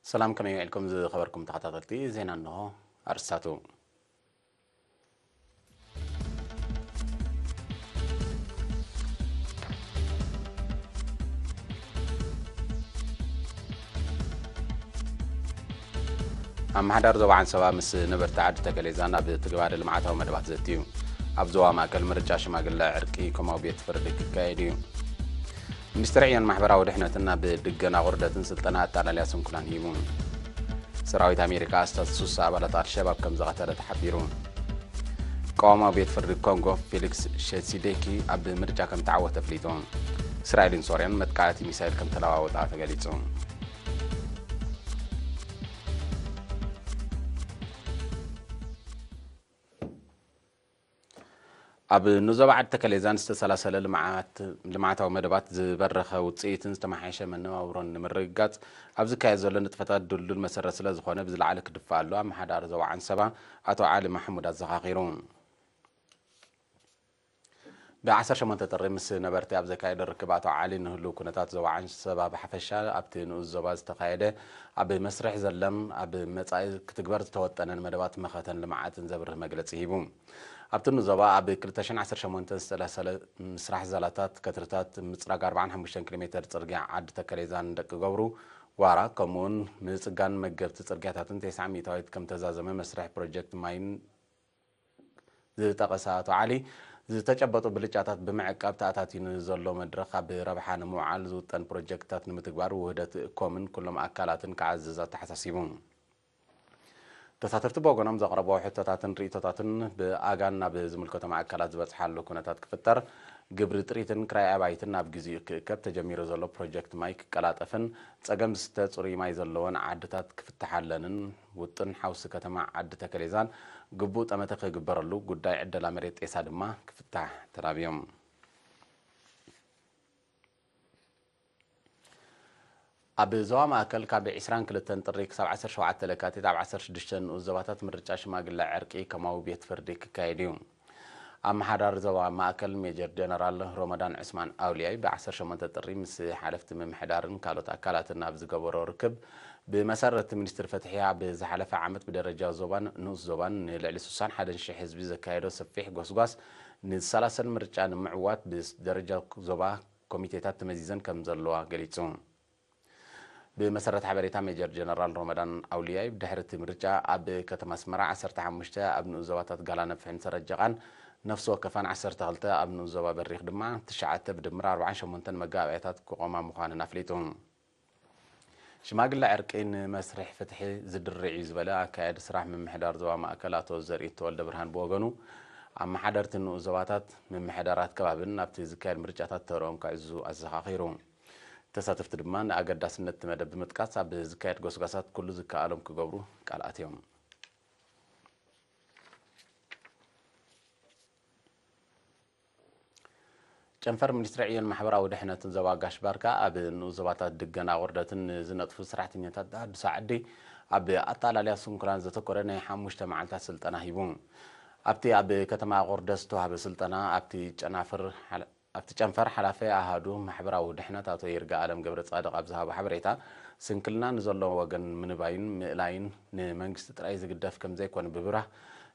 ሰላም፣ ከመይ ውዒልኩም ዝኸበርኩም ተኸታተልቲ ዜና? እንሆ ኣርስታቱ። ኣመሓዳሪ ዞባ ዓንሰባ ምስ ነበርቲ ዓዲ ተከሌዛን ኣብ ትግባረ ልምዓታዊ መደባት ዘትዩ። ኣብ ዞባ ማእከል ምርጫ ሽማግለ ዕርቂ ኮማዊ ቤት ፍርዲ ክካየድ እዩ። ሚኒስትሪ ዕዮን ማሕበራዊ ድሕነትን ኣብ ድገና ቁርደትን ስልጠና ኣጠቃልያ ስንኩላን ሂቡ። ሰራዊት ኣሜሪካ ኣስታት ሱሳ ኣባላት ኣልሸባብ ከም ዝቐተለ ተሓቢሩ። ቀዋማዊ ቤት ፍርዲ ኮንጎ ፌሊክስ ሸሲዴኪ ኣብ ምርጫ ከም ተዓወተ ኣፍሊጡ። እስራኤልን ሶርያን መጥቃዕቲ ሚሳይል ከም ተለዋወጣ ተገሊጹ። ኣብ ንዞባ ዓዲ ተከሌዛን ዝተሰላሰለ ልምዓት-፣ ልምዓታዊ መደባት ዝበረኸ ውፅኢትን ዝተመሓየሸ መነባብሮን ንምርግጋፅ ኣብ ዝካየድ ዘሎ ንጥፈታት ድልዱል መሰረት ስለ ዝኾነ ብዝለዓለ ክድፋእ ኣሎ፣ ኣመሓዳሪ ዞባ ዓንሰባ ኣቶ ዓሊ ማሕሙድ ኣዘኻኺሩ። ብ ዓሰርተ ሸሞንተ ጥሪ ምስ ነበርቲ ኣብ ዘካየዶ ርክብ ኣቶ ዓሊ ንህልው ኩነታት ዞባ ዓንሰባ ብሓፈሻ ኣብቲ ንኡስ ዞባ ዝተኻየደ ኣብ መስርሕ ዘለን ኣብ መጻኢ ክትግበር ዝተወጠነን መደባት መኸተን ልምዓትን ዘብርህ መግለጺ ሂቡ። ኣብቲ ንኡስ ዞባ ኣብ ክልተ ሽሕን ዓሰርተ ሸሞንተን ዝተሰላሰለ ምስራሕ ዛላታት፣ ከትርታት፣ ምጽራግ ኣርባዓን ሓሙሽተን ኪሎ ሜተር ጽርግያ ዓዲ ተከሌዛን ደቂ ገብሩ ዋራ፣ ከምኡውን ምጽጋን መገብቲ ጽርግያታትን ተስዓ ሚእታዊት ከም ተዛዘመ መስርሕ ፕሮጀክት ማይን ዝጠቐሰ ኣቶ ዓሊ፣ ዝተጨበጡ ብልጫታት ብምዕቃብ ተኣታትዩ ንዘሎ መድረኽ ኣብ ረብሓ ንምውዓል ዝውጠን ፕሮጀክትታት ንምትግባር ውህደት ኮምን ኩሎም ኣካላትን ክዓዝዝ ኣተሓሳሲቡ። ተሳተፍቲ ብወገኖም ዘቕረብዎ ሕቶታትን ርኢቶታትን ብኣጋን ናብ ዝምልከቶም ኣካላት ዝበፅሓሉ ኩነታት ክፍጠር፣ ግብሪ ጥሪትን ክራይ ኣባይትን ኣብ ግዚኡ ክእከብ፣ ተጀሚሩ ዘሎ ፕሮጀክት ማይ ክቀላጠፍን ፀገም ዝስተ ፅሩይ ማይ ዘለወን ዓድታት ክፍትሓለንን ውጥን ሓውሲ ከተማ ዓዲ ተከሌዛን ግቡእ ጠመተ ክግበረሉ፣ ጉዳይ ዕደላ መሬት ጤሳ ድማ ክፍታሕ ተላብዮም። ኣብ ዞባ ማእከል ካብ ዕስራን ክልተን ጥሪ ክሳብ ዓሰርተ ሸውዓተ ለካቲት ኣብ ዓሰርተ ሽዱሽተ ንኡስ ዞባታት ምርጫ ሽማግለ ዕርቂ ከማዊ ቤት ፍርዲ ክካየድ እዩ። ኣመሓዳሪ ዞባ ማእከል ሜጀር ጀነራል ሮመዳን ዑስማን ኣውልያይ ብ ዓሰርተ ሸሞንተ ጥሪ ምስ ሓለፍቲ ምምሕዳርን ካልኦት ኣካላትን ኣብ ዝገበሮ ርክብ፣ ብመሰረት ሚኒስትሪ ፍትሒ ኣብ ዝሓለፈ ዓመት ብደረጃ ዞባን ንኡስ ዞባን ንልዕሊ ስሳን ሓደን ሽሕ ህዝቢ ዘካየዶ ሰፊሕ ጎስጓስ ንዝሰላሰል ምርጫ ንምዕዋት ብደረጃ ዞባ ኮሚቴታት ተመዚዘን ከም ዘለዋ ገሊጹ። ብመሰረት ሓበሬታ ሜጀር ጀነራል ሮመዳን ኣውልያይ፣ ብድሕሪ እቲ ምርጫ ኣብ ከተማ ኣስመራ ዓሰርተ ሓሙሽተ፣ ኣብ ንኡስ ዞባታት ጋላነፍሕን ሰረጀቓን ነፍሲ ወከፈን ዓሰርተ ክልተ፣ ኣብ ንኡስ ዞባ በሪኽ ድማ ትሽዓተ፣ ብድምር ኣርባዓን ሸሞንተን መጋባእያታት ክቖማ ምዃነን ኣፍሊጡ። ሽማግለ ዕርቂ ንመስርሕ ፍትሒ ዝድርዕ እዩ ዝበለ ኣካያዲ ስራሕ ምምሕዳር ዞባ ማእከል ኣቶ ዘርኢት ተወልደ ብርሃን ብወገኑ፣ ኣመሓደርቲ ንኡስ ዞባታት፣ ምምሕዳራት ከባብን ናብቲ ዝካየድ ምርጫታት ተረኦም ከዕዝዙ ኣዘኻኺሩ። ተሳተፍቲ ድማ ንኣገዳስነት እቲ መደብ ብምጥቃስ፣ ኣብ ዝካየድ ጎስጓሳት ኩሉ ዝከኣሎም ክገብሩ ቃል ኣትዮም። ጨንፈር ሚኒስትሪ ዕዮን ማሕበራዊ ድሕነትን ዞባ ጋሽ ባርካ፣ ኣብ ንኡስ ዞባታት ድገና ቁርደትን ንዝነጥፉ ሰራሕተኛታት ተሃድሶ ዓዲ ኣብ ኣጠቓላልያ ስንኩላን ዘተኮረ ናይ ሓሙሽተ መዓልታት ስልጠና ሂቡ። ኣብቲ ኣብ ከተማ ቁርደት ዝተዋህበ ስልጠና፣ ኣብቲ ጨናፍር ሓላ-፣ ኣብቲ ጨንፈር ሓላፊ ኣሃዱ ማሕበራዊ ድሕነት ኣቶ ይርጋ ኣለም ገብረ ጻድቕ ኣብ ዝሃቦ ሓበሬታ፣ ስንክልና ንዘለዎ ወገን ምንባይን ምእላይን ንመንግስቲ ጥራይ ዝግደፍ ከም ዘይኮነ ብምብራህ፣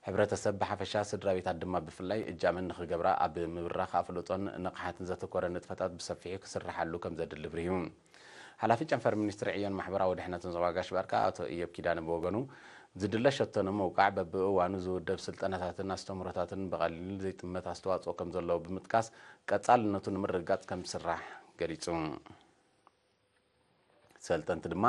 ሕብረተሰብ ብሓፈሻ፣ ስድራ ቤታት ድማ ብፍላይ እጃመን ንኽገብራ ኣብ ምብራኽ ኣፍልጦን ንቕሓትን ዘተኮረ ንጥፈታት ብሰፊሑ ክስርሓሉ ከም ዘድሊ ብርሂሙ። ሓላፊ ጨንፈር ሚኒስትሪ ዕዮን ማሕበራዊ ድሕነትን ዞባ ጋሽ ባርካ ኣቶ ኢዮብ ኪዳነ ብወገኑ፣ ዝድለ ሸቶ ንምውቃዕ በብእዋኑ ዝውደብ ስልጠናታትን ኣስተምህሮታትን ብቐሊል ዘይጥመት ኣስተዋጽኦ ከም ዘለዎ ብምጥቃስ፣ ቀጻልነቱ ንምርግጋጽ ከም ዝስራሕ ገሊጹ። ሰልጠንቲ ድማ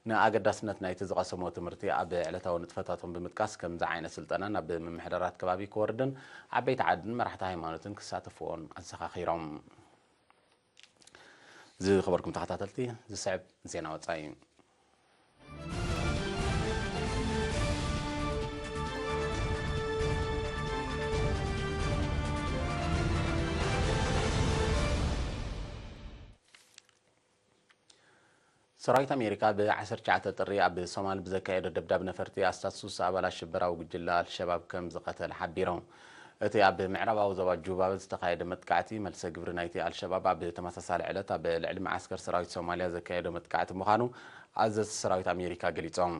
ንኣገዳስነት ናይቲ ዝቐሰምዎ ትምህርቲ ኣብ ዕለታዊ ንጥፈታቶም ብምጥቃስ፣ ከምዚ ዓይነት ስልጠና ናብ ምምሕዳራት ከባቢ ክወርድን ዓበይቲ ዓድን መራሕቲ ሃይማኖትን ክሳተፍዎን ኣዘኻኺሮም። ዝኸበርኩም ተኸታተልቲ፣ ዝስዕብ ዜና ወጻኢ። ሰራዊት ኣሜሪካ ብ ዓሰርተ ትሽዓተ ጥሪ ኣብ ሶማል ብዘካየዶ ደብዳብ ነፈርቲ ኣስታት ሱሳ ኣባላት ሽበራዊ ጉጅለ ኣልሸባብ ከም ዝቐተለ ሓቢሮም። እቲ ኣብ ምዕራባዊ ዞባ ጁባብ ዝተኻየደ መጥቃዕቲ፣ መልሰ ግብሪ ናይቲ ኣልሸባብ ኣብ ተመሳሳሊ ዕለት ኣብ ልዕሊ መዓስከር ሰራዊት ሶማልያ ዘካየዶ መጥቃዕቲ ምዃኑ ኣዘዝቲ ሰራዊት ኣሜሪካ ገሊጾም።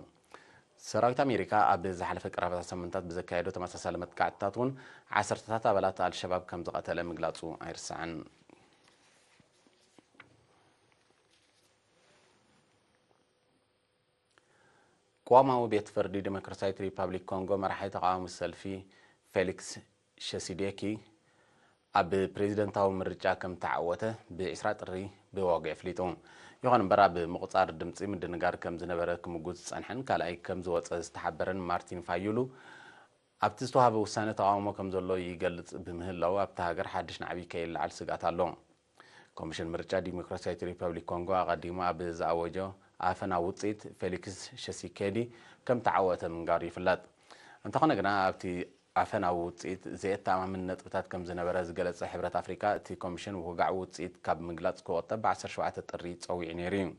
ሰራዊት ኣሜሪካ ኣብ ዝሓለፈ ቀረባ ሳምንታት ብዘካየዶ ተመሳሳሊ መጥቃዕትታት እውን ዓሰርተታት ኣባላት ኣልሸባብ ከም ዝቐተለ ምግላጹ ኣይርሳዕን። ቅዋማዊ ቤት ፍርዲ ዲሞክራሲያዊት ሪፓብሊክ ኮንጎ መራሒ ተቓዋሚ ሰልፊ ፌሊክስ ሸሲዴኪ ኣብ ፕሬዚደንታዊ ምርጫ ከም ተዓወተ ብ20 ጥሪ ብዋጋ ኣፍሊጡ። ይኹን እምበር፣ ኣብ ምቑጻር ድምጺ ምድንጋር ከም ዝነበረ ክምጉት ዝጸንሐን ካልኣይ ከም ዝወጸ ዝተሓበረን ማርቲን ፋዩሉ፣ ኣብቲ ዝተዋህበ ውሳነ ተቓውሞ ከም ዘሎ ይገልጽ ብምህላው፣ ኣብታ ሃገር ሓድሽ ናዕቢ ከይለዓል ስግኣት ኣሎ። ኮሚሽን ምርጫ ዲሞክራሲያዊት ሪፐብሊክ ኮንጎ ኣቐዲሙ ኣብ ዝኣወጆ ኣፈና ውጽኢት፣ ፌሊክስ ሸሲኬዲ ከም ተዓወተ ምንጋሩ ይፍለጥ። እንተኾነ ግና፣ ኣብቲ ኣፈናዊ ውጽኢት ዘየተኣማምን ነጥብታት ከም ዝነበረ ዝገለጸ ሕብረት ኣፍሪካ፣ እቲ ኮሚሽን ውጋዕ ውጽኢት ካብ ምግላጽ ክቆጠብ ብ17 ጥሪ ጸዊዑ ነይሩ እዩ።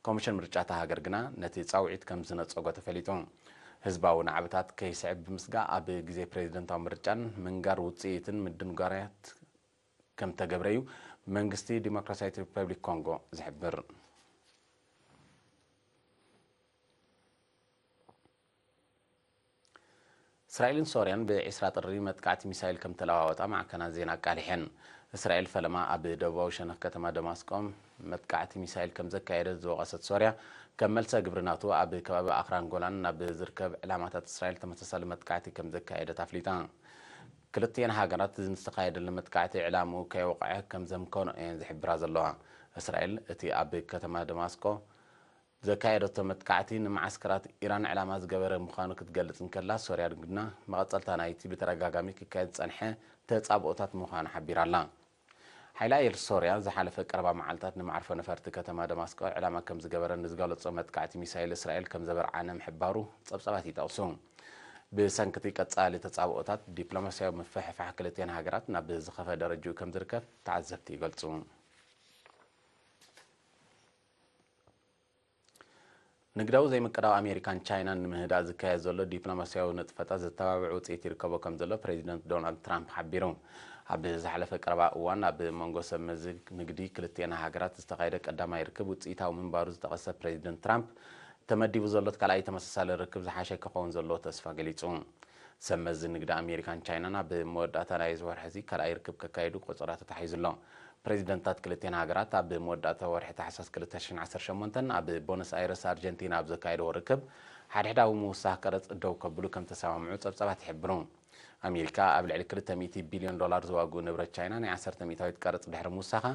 ኮሚሽን ምርጫ እታ ሃገር ግና ነቲ ጻውዒት ከም ዝነጸጎ ተፈሊጡ። ህዝባዊ ናዕብታት ከይስዕብ ብምስጋእ፣ ኣብ ግዜ ፕሬዚደንታዊ ምርጫን ምንጋር ውጽኢትን ምድንጋራት ከም ተገብረ እዩ መንግስቲ ዲሞክራሲያዊት ሪፐብሊክ ኮንጎ ዝሕብር። እስራኤልን ሶርያን ብ20 ጥሪ መጥቃዕቲ ሚሳይል ከም ተለዋወጣ ማዕከናት ዜና ኣቃሊሐን። እስራኤል ፈለማ ኣብ ደቡባዊ ሸነኽ ከተማ ደማስቆ መጥቃዕቲ ሚሳይል ከም ዘካየደት ዝወቐሰት ሶርያ፣ ከም መልሰ ግብሪ ናቱ ኣብ ከባቢ ኣኽራን ጎላን ናብ ዝርከብ ዕላማታት እስራኤል ተመሳሳሊ መጥቃዕቲ ከም ዘካየደት ኣፍሊጣ። ክልቲኤን ሃገራት ንዝተኻየደለን መጥቃዕቲ ዕላምኡ ከየወቕዐ ከም ዘምከኖ እየን ዝሕብራ ዘለዋ። እስራኤል እቲ ኣብ ከተማ ደማስቆ ዘካየደቶ መጥቃዕቲ ንመዓስከራት ኢራን ዕላማ ዝገበረ ምዃኑ ክትገልጽ እንከላ፣ ሶርያ ግና መቐጸልታ ናይቲ ብተደጋጋሚ ክካየድ ዝጸንሐ ተጻብኦታት ምዃኑ ሓቢራ ኣላ። ሓይሊ ኣየር ሶርያ ዝሓለፈ ቀረባ መዓልታት ንመዓርፎ ነፈርቲ ከተማ ደማስቆ ዕላማ ከም ዝገበረ ንዝገለጾ መጥቃዕቲ ሚሳይል እስራኤል ከም ዘበርዓነ ምሕባሩ ጸብጻባት ይጠቕሱ። ብሰንኪ እቲ ቀጻሊ ተጻብኦታት፣ ዲፕሎማስያዊ ምፍሕፋሕ ክልቲኤን ሃገራት ናብ ዝኸፍአ ደረጃኡ ከም ዝርከብ ተዓዘብቲ ይገልጹ። ንግዳዊ ዘይምቅዳው ኣሜሪካን ቻይናን ንምህዳእ ዝካየድ ዘሎ ዲፕሎማስያዊ ንጥፈታት ዘተባብዕ ውጽኢት ይርከቦ ከም ዘሎ ፕሬዚደንት ዶናልድ ትራምፕ ሓቢሩ። ኣብ ዝሓለፈ ቀረባ እዋን ኣብ መንጎ ሰብ መዚ ንግዲ ክልቲኤን ሃገራት ዝተኻየደ ቀዳማይ ርክብ ውጽኢታዊ ምንባሩ ዝጠቐሰ ፕሬዚደንት ትራምፕ፣ ተመዲቡ ዘሎ ካልኣይ ተመሳሳሊ ርክብ ዝሓሸ ክኸውን ዘለዎ ተስፋ ገሊጹ። ሰብ መዚ ንግዲ ኣሜሪካን ቻይናን ኣብ መወዳእታ ናይዚ ወርሒ እዚ ካልኣይ ርክብ ከካይዱ ቆጸራ ተታሒዙ ኣሎ። ፕሬዚደንታት ክልቲኤን ሃገራት ኣብ መወዳእታ ወርሒ ታሕሳስ ክልተ ሽሕን ዓሰርተ ሸሞንተን ኣብ ቦነስ ኣይረስ ኣርጀንቲና ኣብ ዘካየድዎ ርክብ፣ ሓድሕዳዊ ምውሳኽ ቀረጽ ደው ከብሉ ከም ተሰማምዑ ጸብጻባት ይሕብሩ። ኣሜሪካ ኣብ ልዕሊ ክልተ ሚእቲ ቢልዮን ዶላር ዝዋግኡ ንብረት ቻይና ናይ ዓሰርተ ሚእታዊት ቀረጽ ድሕሪ ምውሳኻ፣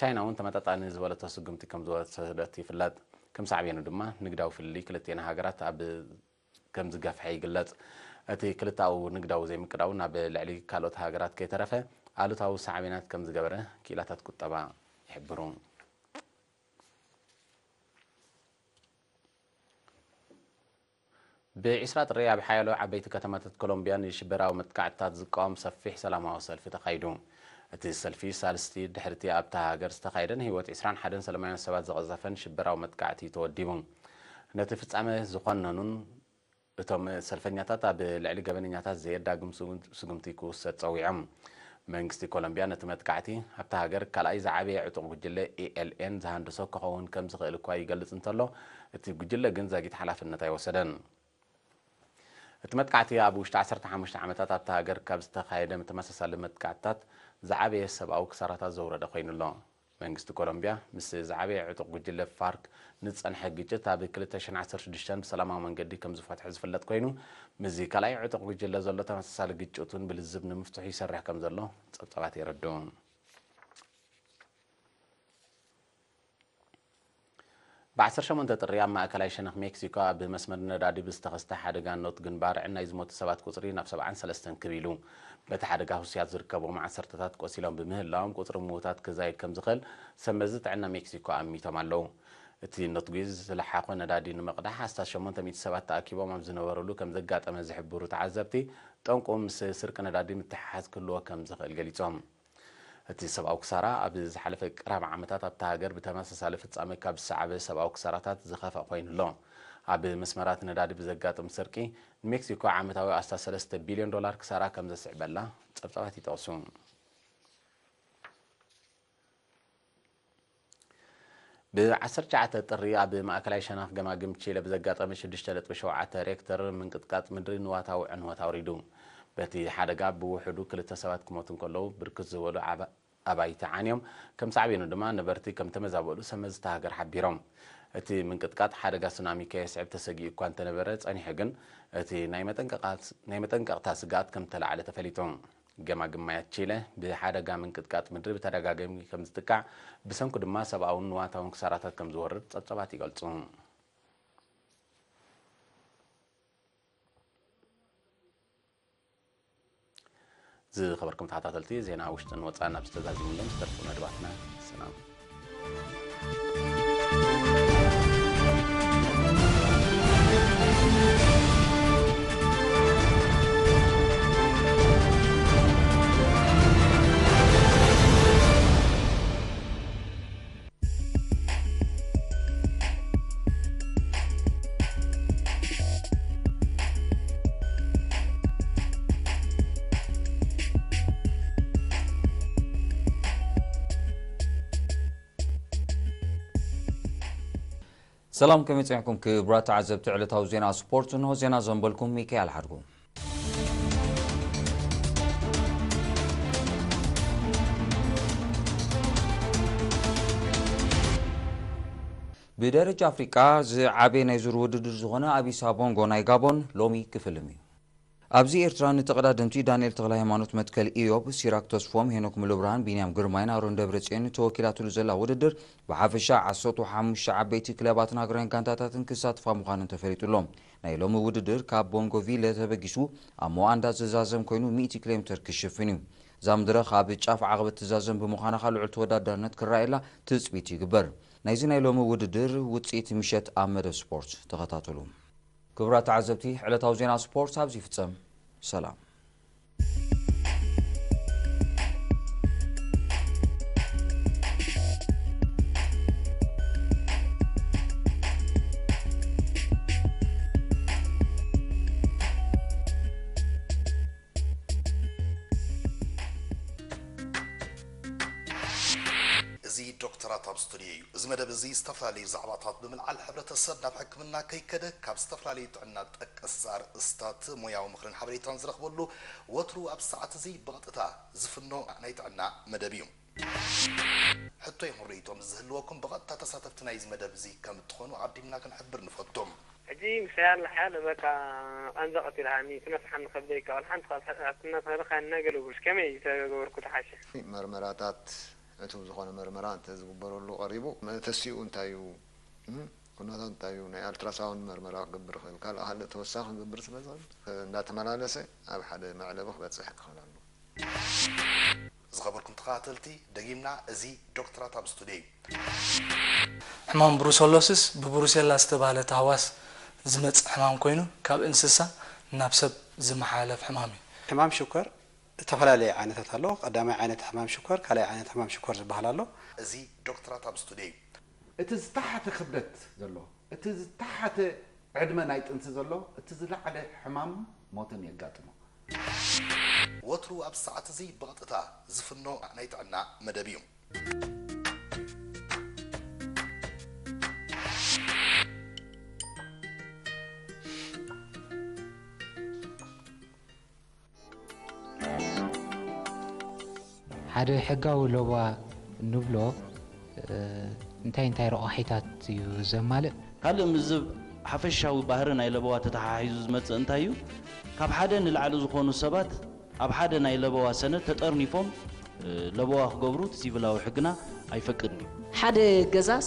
ቻይና እውን ተመጣጣኒ ዝበለቶ ስጉምቲ ከም ዝወሰደት ይፍለጥ። ከም ሳዕቤኑ ድማ፣ ንግዳዊ ፍልልይ ክልቲኤን ሃገራት ኣብ ከም ዝገፍሐ ይግለጽ። እቲ ክልተኣዊ ንግዳዊ ዘይምቅዳው ናብ ልዕሊ ካልኦት ሃገራት ከይተረፈ ኣሉታዊ ሳዕቤናት ከም ዝገበረ ክኢላታት ቁጠባ ይሕብሩ። ብ20 ጥሪ ኣብ ሓያሎ ዓበይቲ ከተማታት ኮሎምቢያ ንሽበራዊ መጥቃዕትታት ዝቃወም ሰፊሕ ሰላማዊ ሰልፊ ተኻይዱ። እቲ ሰልፊ ሳልስቲ ድሕርቲ ኣብታ ሃገር ዝተኻየደን ህይወት ዕስራን ሓደን ሰላማውያን ሰባት ዝቐዘፈን ሽበራዊ መጥቃዕቲ ተወዲቡ። ነቲ ፍጻመ ዝኾነኑን እቶም ሰልፈኛታት ኣብ ልዕሊ ገበነኛታት ዘየዳግም ስጉ-፣ ስጉምቲ ክውሰድ ጸዊዖም። መንግስቲ ኮሎምቢያ ነቲ መጥቃዕቲ ኣብታ ሃገር ካልኣይ ዝዓበየ ዕጡቕ ጉጅለ ኤ ኤል ኤን ዝሃንደሶ ክኸውን ከም ዝኽእል እኳ ይገልጽ እንተሎ፣ እቲ ጉጅለ ግን ዛጊት ሓላፍነት ኣይወሰደን። እቲ መጥቃዕቲ ኣብ ውሽጢ ዓሰርተ ሓሙሽተ ዓመታት ኣብታ ሃገር ካብ ዝተኻየደ ተመሳሳሊ መጥቃዕትታት ዝዓበየ ሰብኣዊ ክሳራታት ዘውረደ ኮይኑ ኣሎ። መንግስቲ ኮሎምቢያ ምስ ዝዓበየ ዕጡቕ ጉጅለ ፋርክ ንዝጸንሐ ግጭት ኣብ ክልተ ሽሕን ዓሰርተ ሽዱሽተን ብሰላማዊ መንገዲ ከም ዝፈትሖ ዝፍለጥ ኮይኑ፣ ምስዚ ካልኣይ ዕጡቕ ጉጅለ ዘሎ ተመሳሳሊ ግጭት እውን ብልዝብ ንምፍትሑ ይሰርሕ ከም ዘሎ ጸብጻባት የረድኡ። ብ ዓሰርተ ሸሞንተ ጥሪ ኣብ ማእከላይ ሸነኽ ሜክሲኮ ኣብ መስመር ነዳዲ ብዝተኸስተ ሓደጋ ኖት ግንባር ዕናይ ዝሞቱ ሰባት ቁጽሪ ናብ ሰብዓን ሰለስተን ክብ ኢሉ። በቲ ሓደጋ ህሱያት ዝርከብዎም ዓሰርተታት ቆሲሎም ብምህላዎም ቁጽሪ ምዉታት ክዛይድ ከም ዝኽእል ሰብ መዚ ጥዕና ሜክሲኮ ኣሚቶም ኣለዉ። እቲ ኖት ጒዝ ዝለሓኾ ነዳዲ ንምቕዳሕ ኣስታት ሸሞንተ ሚእቲ ሰባት ተኣኪቦም ኣብ ዝነበሩሉ ከም ዘጋጠመ ዝሕብሩ ተዓዘብቲ፣ ጠንቁ ምስ ስርቂ ነዳዲ ምትሕሓዝ ክህልዎ ከም ዝኽእል ገሊጾም። እቲ ሰብኣዊ ክሳራ ኣብ ዝሓለፈ ቀረባ ዓመታት ኣብታ ሃገር ብተመሳሳሊ ፍጻመ ካብ ዝሰዓበ ሰብኣዊ ክሳራታት ዝኸፍኣ ኮይኑ ኣሎ። ኣብ መስመራት ነዳዲ ብዘጋጥም ስርቂ ንሜክሲኮ ዓመታዊ ኣስታት ሰለስተ ቢልዮን ዶላር ክሳራ ከም ዘስዕበላ ጸብጻባት ይጠቕሱ። ብ ዓሰርተ ትሽዓተ ጥሪ ኣብ ማእከላይ ሸነኽ ገማግም ቺለ ብዘጋጠመ ሽዱሽተ ነጥቢ ሸውዓተ ሬክተር ምንቅጥቃጥ ምድሪ ንዋታዊ ዕንወት ኣውሪዱ። በቲ ሓደጋ ብውሕዱ ክልተ ሰባት ክሞቱ እንከለዉ፣ ብርክት ዝበሉ ኣባ-፣ ኣባይቲ ዓንዮም፣ ከም ሳዕቤኑ ድማ ነበርቲ ከም ተመዛበሉ ሰመዝቲ ሃገር ሓቢሮም። እቲ ምንቅጥቃጥ ሓደጋ ሱናሚ ከየስዕብ ተሰጊኡ እኳ እንተነበረ፣ ጸኒሑ ግን እቲ ናይ መጠንቀቓት-፣ ናይ መጠንቀቕታ ስግኣት ከም ተላዕለ ተፈሊጡ። ገማግም ማያት ቺለ ብሓደጋ ምንቅጥቃጥ ምድሪ ብተደጋጋሚ ከም ዝጥቃዕ፣ ብሰንኩ ድማ ሰብኣውን ንዋታውን ክሳራታት ከም ዝወርድ ጸብጻባት ይገልጹ። ዝኸበርኩም ተኸታተልቲ፣ ዜና ውሽጥን ወጻእን ኣብ ዝተዛዘሙሎም ዝተረፉ መደባትና ሰላም። ሰላም፣ ከመይ ጸኒሕኩም ክቡራት ተዓዘብቲ ዕለታዊ ዜና ስፖርት? እንሆ ዜና ዘንበልኩም ሚካኤል ሓድጉ። ብደረጃ ኣፍሪቃ ዝዓበየ ናይ ዙር ውድድር ዝኾነ ኣቢሳ ቦንጎ ናይ ጋቦን ሎሚ ክፍልም እዩ። ኣብዚ ኤርትራ ንተቐዳደምቲ ዳንኤል ተኽለሃይማኖት፣ መትከል ኢዮብ፣ ሲራክ ተስፎም፣ ሄኖክ ሙሉብርሃን፣ ቢንያም ግርማይን ኣሮን ደብረጽዮን ተወኪላትሉ ዘላ ውድድር ብሓፈሻ ዓሰርተ ሓሙሽተ ዓበይቲ ክለባትን ሃገራውያን ጋንታታትን ክሳተፋ ምዃነን ተፈሊጡ ኣሎ። ናይ ሎሚ ውድድር ካብ ቦንጎ ቪለ ተበጊሱ ኣብ ሞኣንዳ ዝዛዘም ኮይኑ፣ ሚእቲ ኪሎ ሜትር ክሽፍን እዩ። እዛ መድረኽ ኣብ ጫፍ ዓቐበት ትዛዘም ብምዃና፣ ልዑል ተወዳዳርነት ክረኣየላ ትጽቢት ይግበር። ናይዚ ናይ ሎሚ ውድድር ውጽኢት ምሸት ኣብ መደብ ስፖርት ተኸታተሉ። ክቡራት ተዓዘብቲ፣ ዕለታዊ ዜና ስፖርት ኣብዚ ይፍጸም። ሰላም። እዚ ዶክተራት ኣብ ስቱድዮ እዩ። እዚ መደብ እዚ ዝተፈላለዩ ዛዕባታት ብምልዓል፣ ሕብረተሰብ ናብ ሕክምና ከይከደ ካብ ዝተፈላለዩ ጥዕና ጠቀስ ኣርእስታት ሞያዊ ምኽርን ሓበሬታን ዝረኽበሉ፣ ወትሩ ኣብ ሰዓት እዚ ብቐጥታ ዝፍኖ ናይ ጥዕና መደብ እዩ። ሕቶ ይኹን ርእይቶ ምስ ዝህልወኩም፣ ብቐጥታ ተሳተፍቲ ናይዚ መደብ እዚ ከም እትኾኑ ኣቐዲምና ክንሕብር ንፈቱ። ሕጂ ምሳይ ኣላ ሓያለ በቃ ቃንዛ ቀቲልሃኒ፣ ትነፍሓኒ ከብደይ፣ ካብ ሓንቲ ካብ ሓ-፣ ኣብ ትነፍሐልካ እናገለጉልሽ ከመይ ተገበርኩ ተሓሸ? መርመራታት፣ ዕቱብ ዝኾነ መርመራ እንተ ዝግበረሉ ቀሪቡ፣ መተሲኡ እንታይ እዩ? እም? ኩነታት እንታይ እዩ? ናይ ኣልትራሳውንድ መርመራ ክገብር ይኽእል። ካልእ ካልእ ተወሳኺ ክገብር ስለ ዝኽእል፣ እንዳተመላለሰ ኣብ ሓደ መዕለቢ ክበጽሕ ክኽእል ኣለዎ። ዝኸበርኩም ተኸታተልቲ፣ ደጊምና፣ እዚ ዶክተራት ኣብ ስቱድዮ እዩ። ሕማም ብሩሰሎስስ ብብሩሴላ ዝተባህለ ተህዋስ ዝመጽእ ሕማም ኮይኑ፣ ካብ እንስሳ ናብ ሰብ ዝመሓላለፍ ሕማም እዩ። ሕማም ሽኮር እተፈላለየ ዓይነታት ኣሎ። ቀዳማይ ዓይነት ሕማም ሽኮር፣ ካልኣይ ዓይነት ሕማም ሽኮር ዝበሃል ኣሎ። እዚ ዶክተራት ኣብ ስቱድዮ እዩ። እቲ ዝተሓተ ክብደት ዘሎ፣ እቲ ዝተሓተ ዕድመ ናይ ጥንሲ ዘሎ፣ እቲ ዝለዓለ ሕማም ሞትን የጋጥሞ። ወትሩ ኣብ ሰዓት እዚ ብቐጥታ ዝፍኖ ናይ ጥዕና መደብ እዩ። ሓደ ሕጋዊ ለበዋ እንብሎ፣ እ፣ እንታይ እንታይ ረቋሒታት እዩ ዘማልእ? ካልእ ምስዚ ሓፈሻዊ ባህሪ ናይ ለበዋ ተተሓሒዙ ዝመጽእ እንታይ እዩ? ካብ ሓደ ንላዕሊ ዝኾኑ ሰባት ኣብ ሓደ ናይ ለበዋ ሰነድ ተጠርኒፎም፣ እ፣ ለበዋ ክገብሩ እቲ ሲቪላዊ ሕግና ኣይፈቅድን እዩ። ሓደ ገዛስ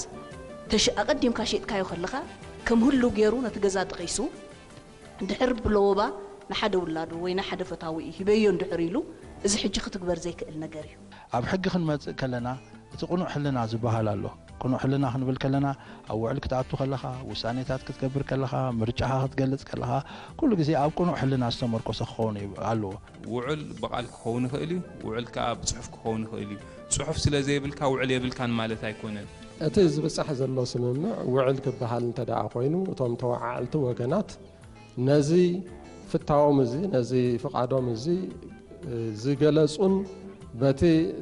ተሽ-፣ ኣቐዲምካ ሸይጥካዮ ከለኻ ከም ህሉው ገይሩ ነቲ ገዛ ጠቒሱ፣ እንድሕር ብለወባ ንሓደ ውላዱ ወይ ንሓደ ፈታዊኡ ሂበዮ እንድሕር ኢሉ፣ እዚ ሕጂ ክትግበር ዘይክእል ነገር እዩ። ኣብ ሕጊ ክንመጽእ ከለና፣ እቲ ቅኑዕ ሕልና ዝበሃል ኣሎ። ቅኑዕ ሕልና ክንብል ከለና፣ ኣብ ውዕል ክትኣቱ ከለኻ፣ ውሳኔታት ክትገብር ከለኻ፣ ምርጫኻ ክትገልጽ ከለኻ፣ ኩሉ ግዜ ኣብ ቅኑዕ ሕልና ዝተመርኮሰ ክኸውን ይብ-፣ ኣለዎ። ውዕል ብቓል ክኸውን ይኽእል እዩ፣ ውዕል ከኣ ብጽሑፍ ክኸውን ይኽእል እዩ። ጽሑፍ ስለ ዘይብልካ ውዕል የብልካን ማለት ኣይኮነን። እቲ ዝብጻሕ ዘሎ ስምምዕ ውዕል ክበሃል እንተ ደኣ ኮይኑ፣ እቶም ተወዓዕልቲ ወገናት ነዚ ፍታዎም እዚ፣ ነዚ ፍቓዶም እዚ ዝገለጹን በቲ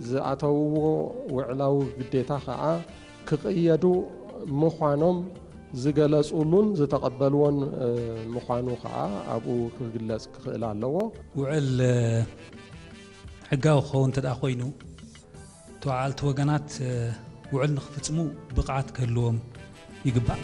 ዝኣተውዎ ውዕላዊ ግዴታ ኸኣ ክቕየዱ ምዃኖም ዝገለጹሉን ዝተቐበልዎን ምዃኑ ኸኣ ኣብኡ ክግለጽ ክኽእል ኣለዎ። ውዕል ሕጋዊ ክኸውን እንተ ደኣ ኮይኑ፣ ተወዓልቲ ወገናት ውዕል ንኽፍጽሙ ብቕዓት ክህልዎም ይግባእ።